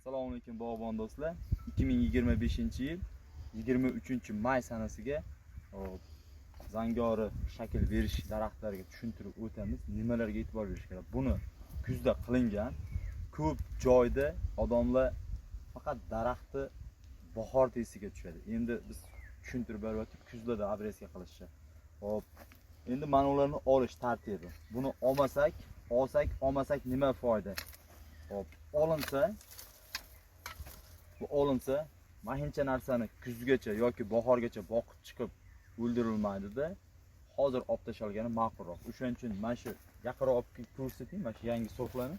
Assalomu alaykum bog'bon do'stlar. 2025-yil 23 may sanasiga zangori shakl berish daraxtlariga tushuntirib o'tamiz. Nimalarga e'tibor berish kerak? Buni kuzda qilingan. Ko'p joyda odamlar faqat daraxtni bahor tesiga tushadi. Endi biz tushuntirib beryaptik kuzlarda obrezka qilishni. Hop. Endi mana ularni olish tartibi. Buni olmasak, olsak, olmasak nima foyda? Hop, olinsa bu olinsa mahincha narsani kuzgacha yoki bahorgacha boqib chiqib o'ldirilmaydida, hozir olib tashalgani ma'qulroq. O'shaning uchun mana shu yaqinroq olib kelib ko'rsating, mana shu yangi surxlarni.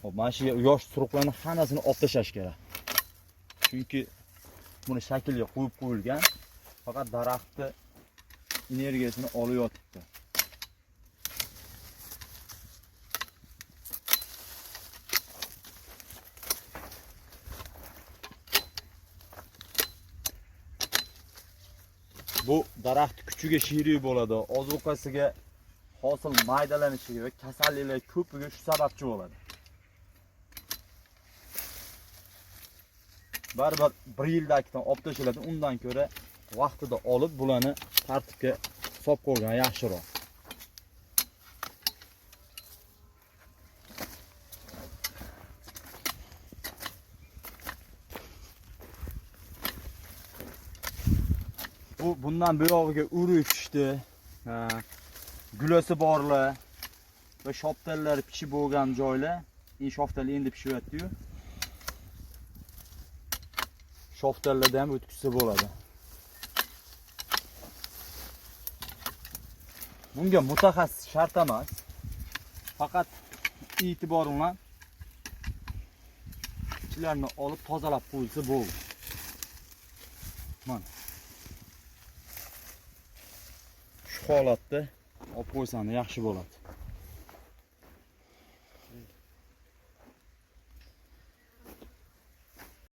Hop, mana shu yosh surxlarni hammasini olib tashlash kerak. Chunki buni shaklga qo'yib qo'yilgan, faqat daraxtni energiyasini olib yotibdi. Bu daraxt kuchiga sherik bo'ladi, ozuqasiga hosil maydalanishiga va kasalliklar ko'piga shu sababchi bo'ladi. Baribir bir yildagidan olib tashladi, undan ko'ra vaqtida olib bularni tartibga solib qo'ygan yaxshiroq. Bu bundan buyog'iga urib tushdi. Gulasi borlar va shoftallar pishib bo'lgan joylar. Endi shoftal endi pishyapti-yu. Shoftallarda ham o'tkazsa bo'ladi. Bunga mutaxassis shart emas. Faqat e'tibor bilan ichlarni olib tozalab qo'yilsa bo'ldi. Mana. Shu holatda olib qo'ysangiz yaxshi bo'ladi.